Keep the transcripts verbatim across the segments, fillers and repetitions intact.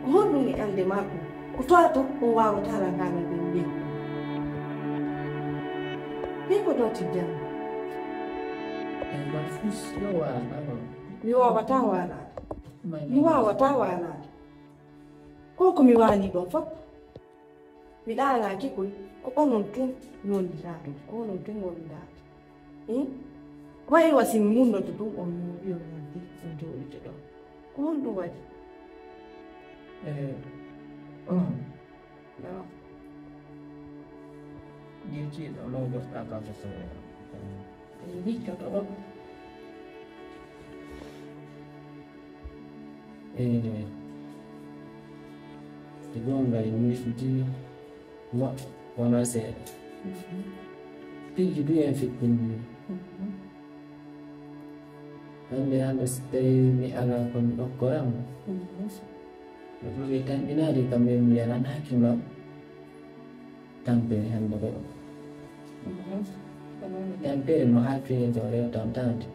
Ko honɗum e alde makko? Ko toa to o waawata ragaade ɓe mbiya. Hiko ɗo tijjani? Mi waawata waalaade. Mi waawata waalaade. Ko ko mi waali ɗon fof. Mi ɗaanaaki koy, ko onon tun ngondiraa ɗon, ko onon tun ngondiraa ɗon. Hmm? Ko wayi wa si mi wunnoto tun, on mi wi'o yonde, on jooɗito ɗon. Ko honɗum waɗi? Eh, oh. No. Girtiiɗo ɗon goɗɗa ka ko so. Wiccoto ɗon. E e goonga e miɗo wa wona seeɗa. Piiji du en fiɓɓinni. Hannde hannde so tawii mi alaa ko mi okkoram. Mi ɓuri tanɗinaade kam ɓe mi yaranaaki ma. Tampere hannde ko ɗum. Tampere no haa fini to rewtan tawde.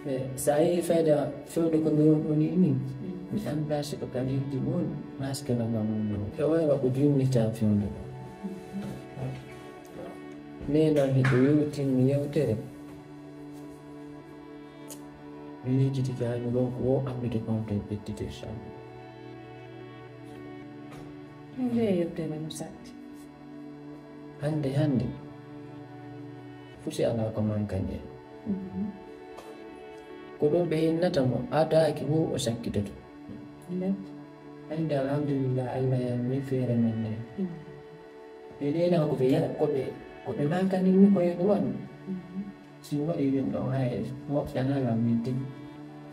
Ɓe so a yii fayda fewde ko mi woni ɗum ni, mi anndaa si ko kam heddi ɗum, maskara ngam ɗum. E waywa ko junnita fewde. Nenan hiɗo yewtinmi yewtere. Mi yejjitike hay mi ɗon ko wo anndude konto e ɓeddite sam. Nde yewtere no satti. Hannde hannde. Fusi alaa ko mankani en. Ko ɗum ɓe innata mo, aadaaki wo o sakkitoto. Hannde alhamdulillah, Allah yammi feere men nde. Ɓe ɗeena ko ɓe ya-, ko ɓe, ko ɓe mankani mi ko yeɗu waɗu. Si waɗi ɗum ɗo hay moƴƴanaa lam min tigi.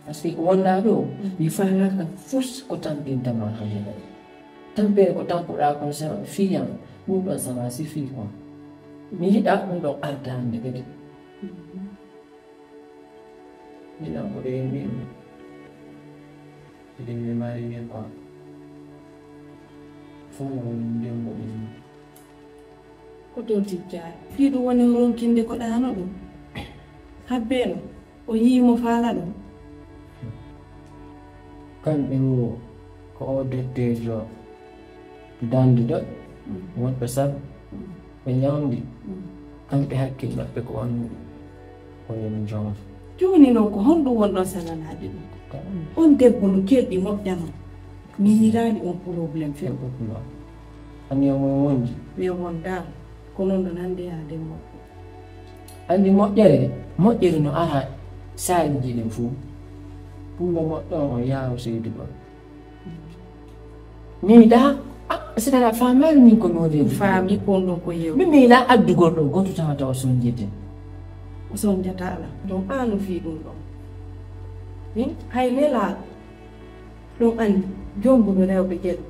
Par ce que ko wonɗaa ɗo, mi faalaaka fus ko tampinta ma hannde. Tampere ko tampuɗaa kon sa fiyam, ɗum ɗon ça va suffit quoi. Mi yiɗaa ɗum ɗon ardaande kadi. Ina ko ɗe yimɓe yimɓe. Eɗen mi mari mi quoi. Fof no woni ndembo ɗum. Ko toon tijjaani. Fii ɗum woni ronkinde ko ɗaano ɗum. Habbeeno, o yii mo faala ɗum. Kamɓe wo ko o dotteejo dande ɗo, woɗɓe sabu ɓe ñawndi, kamɓe hakkille maɓɓe ko on, ko woni joom. Jooni noon, ko honɗum wonɗon salanaade ɗum? On debbo no keerɗi moƴƴa noon. Mi yiiraani on problème few. Ani o mo wonji. Mi wondaama. Ko noon ɗo nande haa nden moƴƴa. Anndi moƴƴere, moƴƴere no ara saariiji ɗin fof. Pour mo moƴƴo on yaawo seydi ɗon. Mi yiɗa, ah, c'est-à-dire, faamaali min ko noon reedu. Faami ko ɗum ko yew. Min mi yiɗa addugol ɗo, gooto tawata o sonjete. O sonjata ala. Donc, aan no fii ɗum ɗon. Min, hay nelaaɗo. Ɗum anndi, jonnguɓe rewɓe geɗe.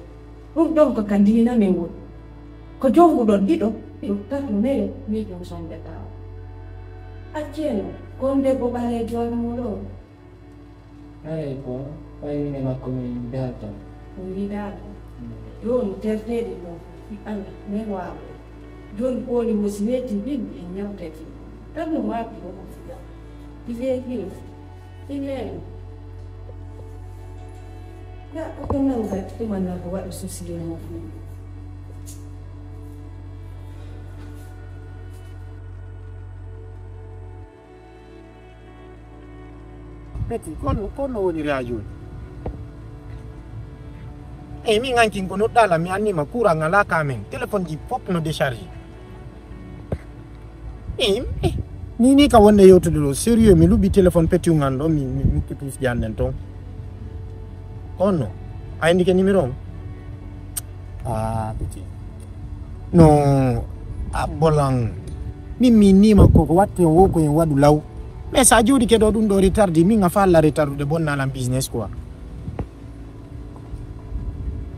Ɗum ɗon ko ka diina men woni. Ko jonnguɗon ɗiɗo, ɗiɗo, tato, nayo, wi'eten sonjata. Accee non, ko on debbo ɓaleejo on mo ɗo. Eey, ko fayni makko min daalta. O yiɗaaka. Jooni terteeɗe ɗo, ɗi Allah, men waawa. Jooni kooli mo si weeti mbimbi en ñawtaki. Tan no waawi o ko fiya. Ɗi weeti no. Ɗi weeti. Ya, ko ko nan gatti man na ko waɗa sosiyee mo. Peti, kono, kono woni rajo ni? Eyi, min hankin ko noɗɗa lan, mi annima courant alaa ka men. Téléphone ji fof no décharge. Eyi, eh, ni, ni ka wonde yewtude ɗo, sérieux, mi luɓi téléphone petit ngan ɗo, mi, mi, mi kutus jannen ton. On no? A indi ke numéro on? Ah, petit. No, a bolan. Min mi nima ko, ko watte on wo ko en waɗu law. Mais sa jooɗi ke ɗo ɗum ɗo retardi, min a falla retardude bonna lan business quoi.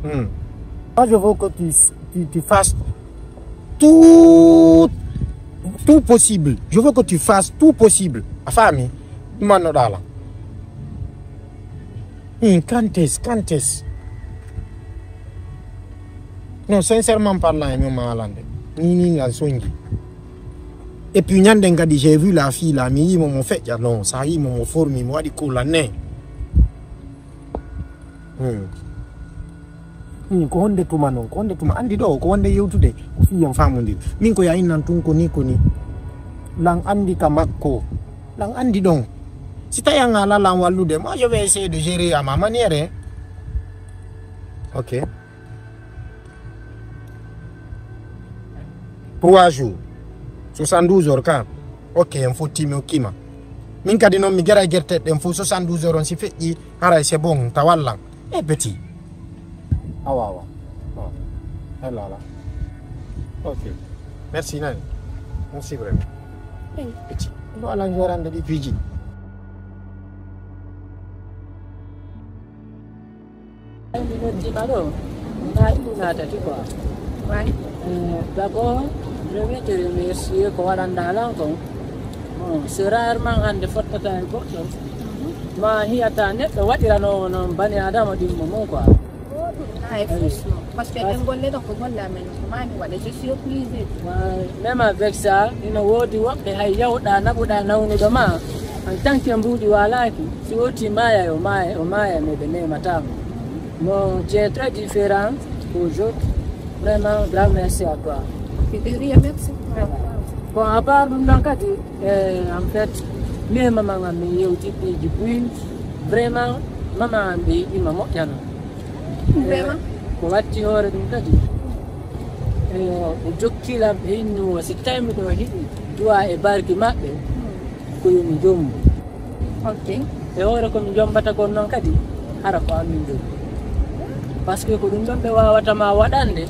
Hmm. Moi, je veux que tu, tu, tu fasses tout, tout possible. Je veux que tu fasses tout possible. A faami? Ɗum annoɗa lan. Hmm, quand est-ce, quand est-ce? Non, sincèrement parlant, e mi malande. Ni, ni, ngal sonji. Et puis, ñande ngadi, j'ai vu la fille là, mi yimo mo feƴƴa, non, sa yimo mo formi, mo waɗi cool, ne. Hmm. Hmm, ko honde tuma non, ko honde tuma? Andi ɗo, ko wonde yewtude, ko fiyan famudir. Min ko ya innan tun ko ni, ko ni. Lan andi ka makko. Lan andi ɗon. Si tawi an ala lan wallude, moi, je vais essayer de gérer à ma manière, hein. Ok. Trois jours. Soixante-douze heures kan. Ok, en fotti mi okkima. Min kadi non mi gera gerte ɗen fof soixante-douze heures on si feƴƴi, haray c'est bon, ta wallan. Eh, petit. Awa, awa. Oh. Hello, ala. Ok. Merci, nani. Merci vraiment. Eh, petit. No ala njorande ɗi piiji. Mi noddiima ɗo, na ɗum naatati quoi. Eh, d'abord, je vais te remercier ko waɗanɗaa lan kon. Bon, c'est rarement hannde fottata e goɗɗo. Ma hiyata neɗɗo waɗiranoowo noon bani Adama ɗimmo mum quoi. Ay, franchement. Parce que ɗen golle ɗo ko golle amen, ko maa mi waɗa, je suis obligé. Même avec ça, ina woodi woɓɓe hay yawɗa naɓuɗa nawnuɗo ma, en tant que mbuuɗi waalaaki, si woti maaya, o maaya, o maaya, mais ɓe memataa mo. Non, tu es très différent aux autres. Vraiment, grand merci à toi. De rien, merci. Bon, à part ɗum ɗon kadi, eh, en fait, min e maman am min yewti piiji buy. Vraiment, maman am ɓe yiɗima moƴƴana. Vraiment? Ko watti hoore ɗum kadi, eh, o jokki lan ɓe innu o, si tawi miɗo hiɗi duwa e barki maɓɓe, ko yo mi jombo. Ok. E hoore ko mi jombata kon noon kadi, hara ko an min jombo. Parce que ko ɗum ɗon ɓe waawata ma waɗande,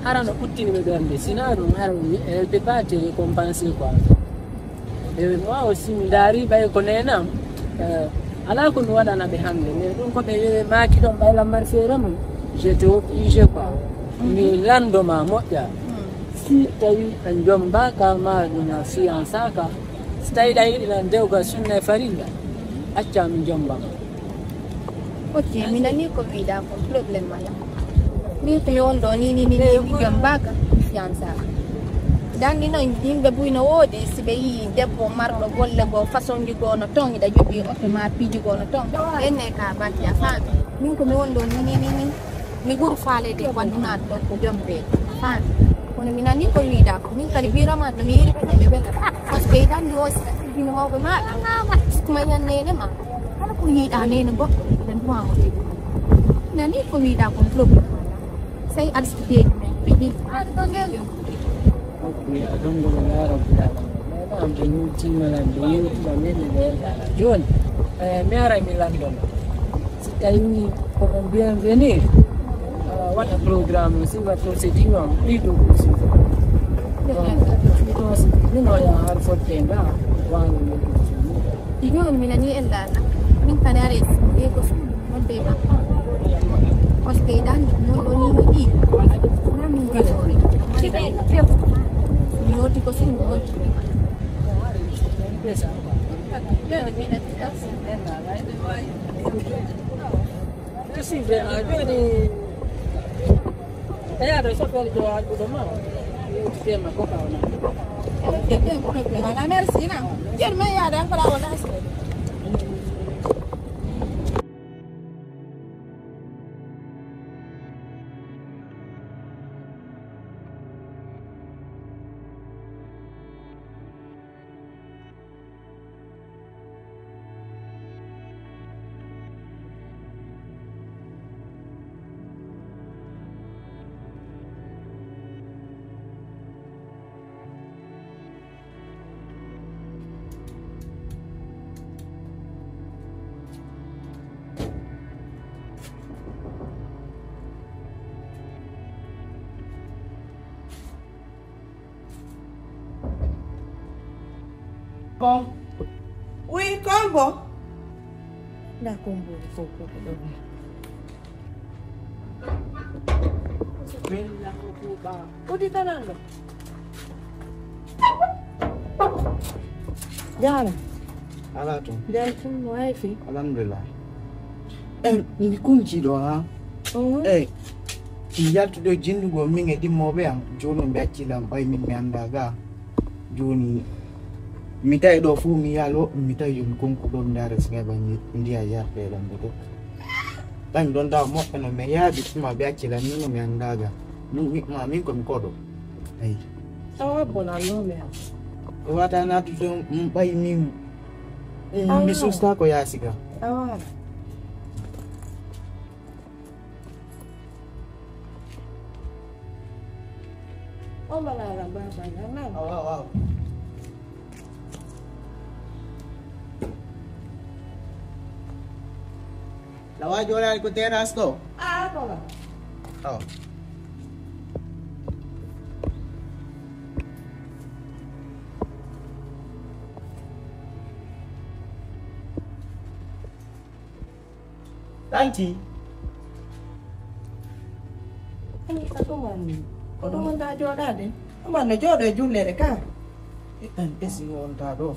hara no ɓuttini ɓe ɓernde. Sinaa ɗum, hara mi, elle peut pas te récompenser quoi. E moi aussi, mi ndaari ɓay ko neenam, eh, alaa ko mi waɗana ɓe hannde. Mais ɗum ko ɓe maaki ɗon ɓay lammar feere mum, j'étais obligé quoi. Mi lanndo ma moƴƴa. Si tawi a jombaaka ma ɗum a fiyansaaka, si tawi ɗa yiɗi lan dewgal sunna e farilla, acca mi jomba ma. Ok, mi nanii ko mbiiɗaa kon, problème alaa. Min ko mi won ɗoo nii, nii, nii, nii, mi jombaaka, mi fiyansaaka. Dandi noon, yimɓe buy no woodi, si ɓe yii debbo marɗo golle goo, façon ji goo no toon, hiɗa jogii oto ma, piiji goo no toon. Ɓenne ka batti, a faami. Min ko mi won ɗoo nii, nii, nii, nii. Mi ɓuri faaleede ko addunaare ɗoo ko jom reedu. Faami. Kono mi nanii ko wiiɗaa ko. Min kadi biiro ma no mi yiɗi ko mi wela. Parce que iɗa anndi o si a teddini mawɓe maaɗa. Sukma yan neene ma. Kala ko yiɗaa neene goɗɗo, ɓe nduwa mo. Mi nanii ko wiiɗaa ko ɗum. Sey aɗa sikki ɓe yiɗi. Ok, alhamdulillahi rabbil alamin. Nana am ɓe yewtima lan, ɓe yewtima min, ɓe yewtana. Jooni, eh, mi aray mi lanndoma. Si tawi ko ɗon bienvenue, ah, waɗa programme o, sifa procédure o, ɗi ɗo ko sifa. Ɗum ɗo si ɗum o yaha har fotte nga, waawi yewtude. Jooni mi nanii en laata. Min kadi aray si ɗe ko Wonde e makko. Parce que iɗa anndi ko mon ɗon yimɓe ɗi. Wona min ndewoore. Mi yewti ko sini mi wonti. Merci vraiment. Jooni e yaade chauffeur jo alɗuɗo ma. Yewtite makko ka wona. Voilà, merci na. Ƴeer men yaade encore a wona. Kon. Oui, Kombo. Nda Kombo, ko, ko, ko, ɗo. Bella ko kuuɓa. Ko di tananga. Jaara. Ala toon. Jam tun, no waawi fii? Alhamdulillah. Eh, mi kunci ɗo, ha? Mhm. Eh, mi yaltuɗo jinndugo min e ɗimmooɓe am, jooni ɓe acci lan, ɓay min mi anndaa ga. Jooni, mi tawi ɗo fof mi yalo, mi tawi yo mi konku ɗo, mi ndaara si heɓa ndiya yarde e ɗam ɗo. Ɓay mi ɗon dawa moɓɓe no mi yaabi, tuma ɓe acci lan, min no mi anndaa ga. Min, min, ma, min ko mi koɗo. Ayi. Awa, bona, no mi am. O wata naatude ɗon, mm, ɓay min, mm, Awa. Mi susta ko yaasi ga. Awa. O malaala baba, nan. Awa, awa. Lawa jooɗaani ko terrasse ɗo? Ah, ko la. Oh. Tanti. Ani ka ɗuman. Ko ɗuman da jooɗaade. Ɗuman no jooɗo e julleede ka. E an esi wonta ɗo.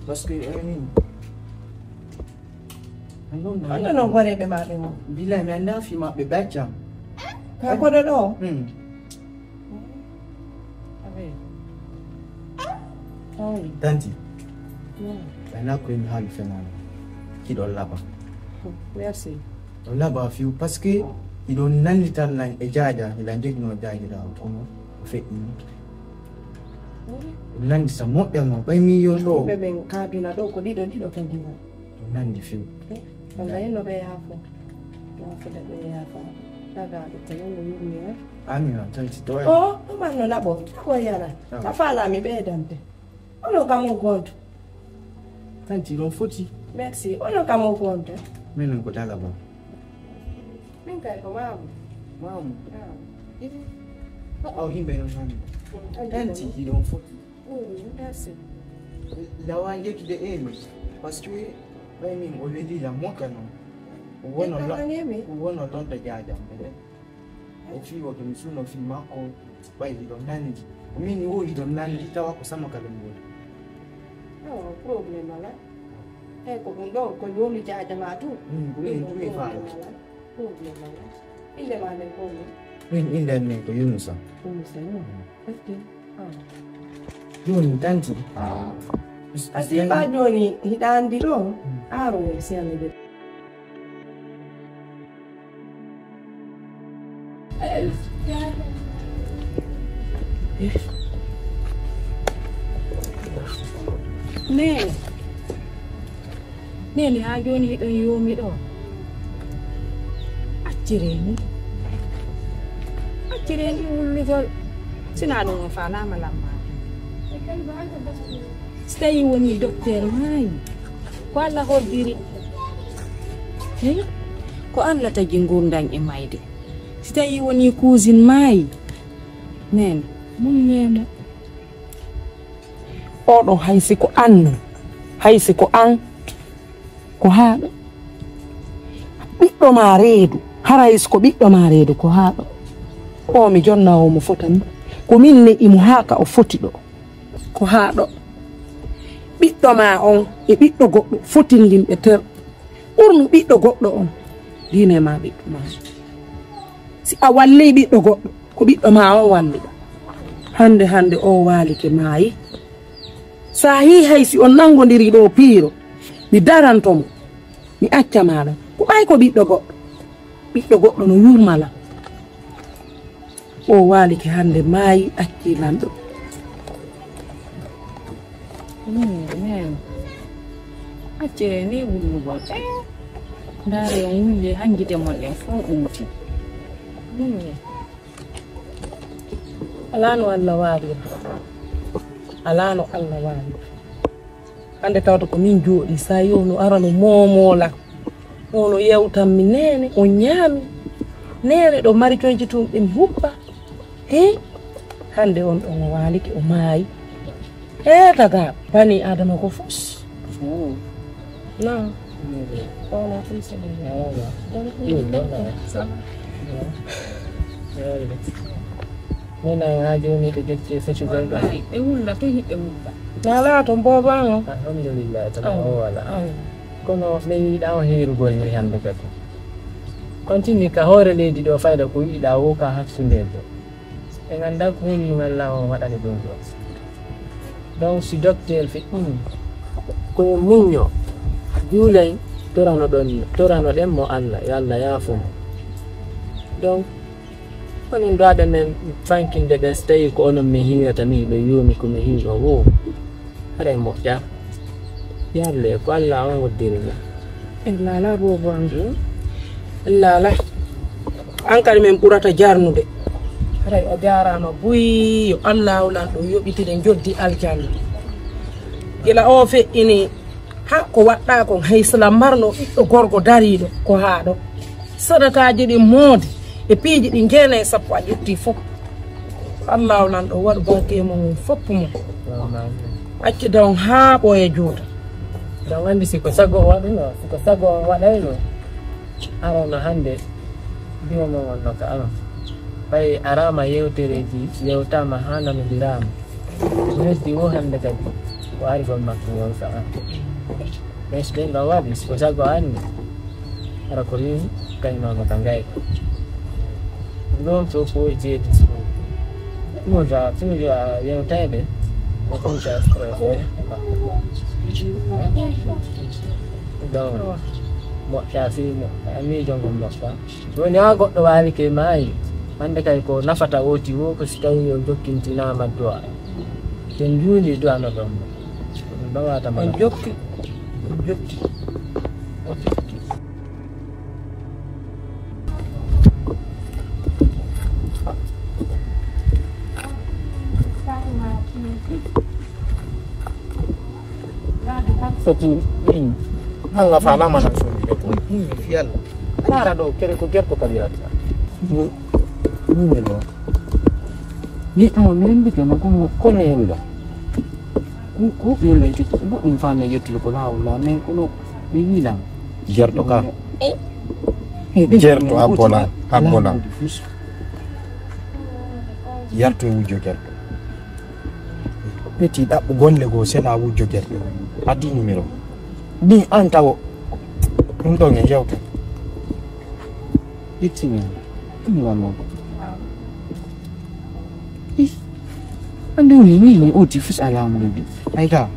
Parce que emin. Anno non wareɓe maɓɓe mo. Billahi mi anndaa fi maɓɓe baccam. Ka koɗo ɗo. Hmm. Tanti. Ɓay na ko en haali fenaani. Kiɗo laba. Merci. O laba fiw parce que iɗo nanndi tan lan e jaaja, iɗa jogino jaajiraawo kono o feƴƴini. Nanndi sa moƴƴa mo ɓay mi yon ɗo. Ɓe ɓen kaaduna ɗo ko ɗiɗo ɗiɗo kadi mo. Nanndi few. Wallay no ɓe yaafo. Yaafo de ɓe yaafa. Tagaaɗo ko yo no yurmi en. Amin on tan si doya. O ɗuman no naɓo. Ko yana. Ka faala mi ɓeydante. Ono kam on konto. Tanti ɗon foti. Merci. Ono kam on konto. Minen ko dala ba. Min kay ko maamu. Maamu. Aw himɓe non hande. Tanti ɗon foti. Merci. Lawa yettude emi. Parce que ɓay min o weli la moƴƴa non. O wono lo- o wono lonto jaajam ɓe. O fi o ɗum suno fi makko ɓay hiɗo nandi. Min ni o hiɗo nandi tawa ko sama kala mi woni. Oh, problème ala. Eyi ko ɗum ɗo ko yoni jaajama tu. Min ko min ɗum e faala. Ɗum ɗum ɗum. Innde ma nden ko ɗum? Min innde am min ko Yunusa. Yunusa, non? Ok. Ah. Jooni tanti. Asi ba jooni hiɗa anndi ɗo? Aro si anndi de. Nene. Nene, haa jooni hiɗon yoomi ɗo. Acciree ni. Acciree ni wullugol. Sinaa ɗum on faalaama lammaade. Si tawii wonii dokteer maayi, ko Alla hoddiri. Hey? Ko Alla tagi nguurndam e mayde. Si tawii wonii kuusin maayi, nene, mun neene. Oɗo hay si ko an, hay si ko an, ko haaɗo. Ɓiɗɗo ma reedu, hara hay si ko ɓiɗɗo ma reedu, ko haaɗo. O mi jonna o mo fotani, ko min ne'i mo haa ka o foti ɗo. Ko haaɗo. Ɓiɗɗo ma on e ɓiɗɗo goɗɗo fotindinɓe ter. Ɓurnu ɓiɗɗo goɗɗo on diine ma ɓiɗɗo ma. Si a wallii ɓiɗɗo goɗɗo, ko ɓiɗɗo ma on walliɗa. Hannde hannde o waalike maayi. Sa hii hay si on nanngondirii ɗo piiro, mi daranto mo, mi acca ma ɗon. Ko ɓay ko ɓiɗɗo goɗɗo. Ɓiɗɗo goɗɗo no yurmala. O waalike hannde maayi acci lanɗo. Min, min. Accee ni wullugol. Eh, ndaare on wulli han gite mon ɗen fow ɓuuti. Min. Alaa no Alla waalira. Alaa no Alla waalira. Hannde tawata ko min jooɗi, sa yo no ara no moomoola. Ono yewtan mi neene, o ñaami. Neene ɗo mari coñci tun ɓe mi huppa. He? Hannde on ɗon o waalike, o maayi. He taga, bani Adama ko fus. Non. Ono fus. Min ay haa jooni ɓe jocci e fecugol ɗo. Ɓe wulla, to hiɓe wulla. Na laato mbooba on. Alhamdulillah, tan o wala. Kono min yiɗa on heerugol ni hannde kadi. On tinni ka hoore leydi ɗo fayda ko yiɗa wo ka hakkunde ɗo. Ɓe ngannda ko woni ngal laawol waɗani ɗum ɗo. Donc si docteur feƴƴini, ko yo muñño, juulay, toranoɗon, toranoɗen mo Allah, yo Allah yaafo mo. Donc, onon ɗo aɗa men fankinde ɓen, so tawii ko onon mi hiirata, mi hiɗo yuumi ko mi hiiro wo. Haray moƴƴa. Yalle, ko Allah on woddiri mo. Ella ala boobo am. Hmm? Ella ala. An kadi min ɓurata jarnude. Haray o jaaraama buy, yo Allaahu Lanɗo yoɓitire njoddi aljanna. Gila o feƴƴini, ha ko waɗɗa kon, hay sila marno ɓiɗɗo gorko dariiɗo ko haa ɗo. Sadakaaji ɗin moodi e piiji ɗi jeena e sappo a ƴetti fof. Allaahu Lanɗo waɗu barke e mum fof mum. Acci don haa ɓooya juuta. Ɗon anndi si ko sago o waɗuno, si ko sago o waɗayno. Arano hannde, mbi'ono on no ka an. Ɓay araama yewtereeji, yewtaama haa nanondiraama. Ko heddi wo hannde kadi, ko ari kon makko yon ka an. Mais so ɗen ɗon waɗi, si ko sago anni, hara ko min kaymaama ka ngayka. Ɗon fof ko jeedi. Ɗum woni toujours a yewtayɓe, o fonta. Donc, moƴƴa fii mo, a miijo ngol moƴƴa. Woni haa goɗɗo waalike maayi, hannde kay ko nafata ooti wo ko si tawii o jokkintinaama du'a. Te njuuli du'a no ɗon mo. Ɗum ɗon wata mo on nafa. Jokki, on jokki. On jokki. Foti ɗin. Hanga fa lama na so mi beto. Fiyal. Lara ɗo kere ko gerto kadi yata. Ni ɗo. Ni ɗo mi rembike ma kono kono yelda. Ko ko yelda ko ɗum fa ne yettude ko lawol la men kono mi yilan. Gerto ka. Gerto abbola, abbola. Gerto e wujjo gerto. Peti ɗaɓɓu golle goo sena wujjo gerto. Addi numéro. Ni an tawo. Ɗum ɗon e yewta. Ittini. Ɗum wano. Ih. Andi woni ni ni oti fus alamu ɗum. Ay ka.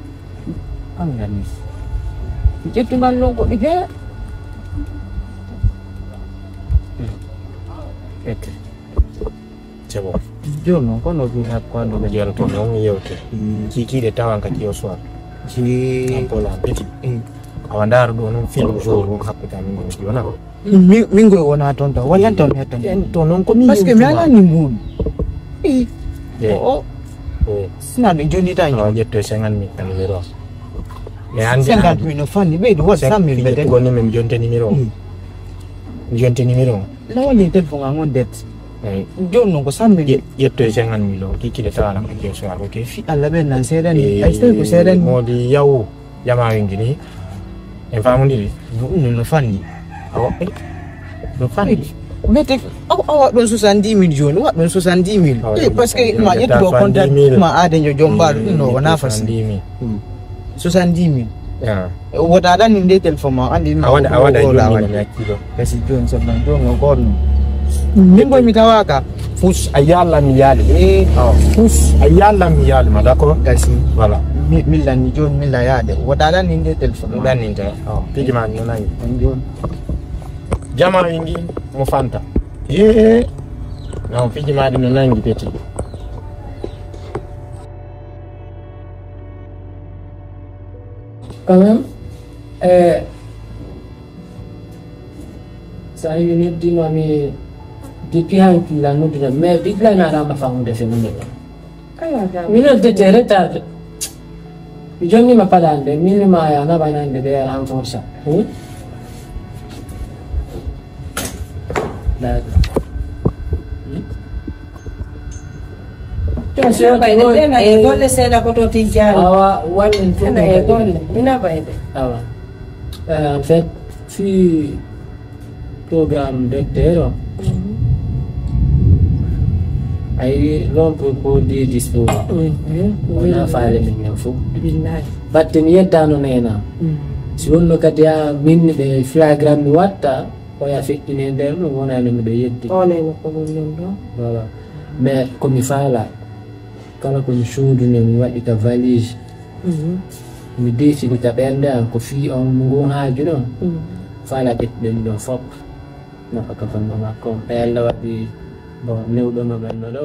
An gani. Ƴettugal ɗon ko ɗi he. Ete. C'est bon. Jooni noon, kono ɗum hakko anndu ɓe. Nden to noon yewte. Mm. Kiikiiɗe tawan ka kiyo soir. Jee. Ampola petit. Mm. Awa ndaara ɗo noon film jour o hakkude amin ɗo wona. Min min goy wona toon taw. Wala toon hettan. En to noon ko min. Parce que mi alani mum. Eh. Eh. O o. Eh. Sina ɗum joni tan. Awa ƴetto cinquante mille tan numéro. Mais andi cinquante mille no fanni ɓeydu waɗi cent mille ɓe ƴetto gonne min jonte numéro. Mm. Jonte numéro. Lawali téléphone am on det. Eyi. Jooni noon ko cent mille. Ƴe- ƴetto e cinquante mille o, kiikiiɗe tawana ko keeso ar, ok? Fi Allah ɓen nan seeɗa ni. Ay so tawi ko seeɗa ni. Moodi yaw, jama wingi ni. En faamondiri? No, no, no fanni. Awa, eh, no fanni. Mete, awa, awa ɗon soixante-dix mille jooni, wa ɗon soixante-dix mille. Awa, eh, parce que ma ƴettu ɗo contact ma aade jo jombaaɗo ɗum no wona facile. Soixante-dix mille. Hmm. Soixante-dix mille. Ah. Wota aɗa anndi nde téléphone ma, anndi a waɗa a waɗa jooni mi acci ɗo. Kasi jooni so ɗon jooni o goonno. Min boy mi tawaaka. Fus a yalla mi yali. Eh. Ah. Fus a yalla mi yali ma, d'accord? Kasi. Voilà. Mi mi lanni jooni mi la yaade. Wota aɗa anndi nde téléphone ma. Ɗanninte. Ah. Piji ma no nangi. On jooni. Jama wingi mo fanta. Eh. Non, piji ma ɗi no nangi peti. Quand même, eh, so a yi mi noddima mi depuis hay pila noddude mais billahi mi alama famude fe mum ɗo. Mi noddete retard. Mi jonnima palande min ma ya naɓanande ɓe renforcer. Hmm? D'accord. Hmm? Ina bayde tena e golle seeɗa ko to tijjani. Awa wallen fof ena e golle ina bayde. Awa. Euh, en fait, si programme docteur o ayi, l'homme pour pour dire dispo wona faale min ñam fof. Billahi. Batte mi yeddano nena. Si wonno kadi a min ɓe flagram mi watta. Oya feƴƴini e nder ɗum wonani miɗo yeddi. Oneno ko ɗum ɗon ɗo. Voilà. Mais ko mi faala kala ko mi suuduni mi waɗi ka valise. Mi deesidi ka ɓernde am ko fii on ngun haaju ɗon. Faala ƴettuɗen ɗo fof. Nafa ka fannu makko. E Allah waɗi bon newɗo no ɓenno ɗo.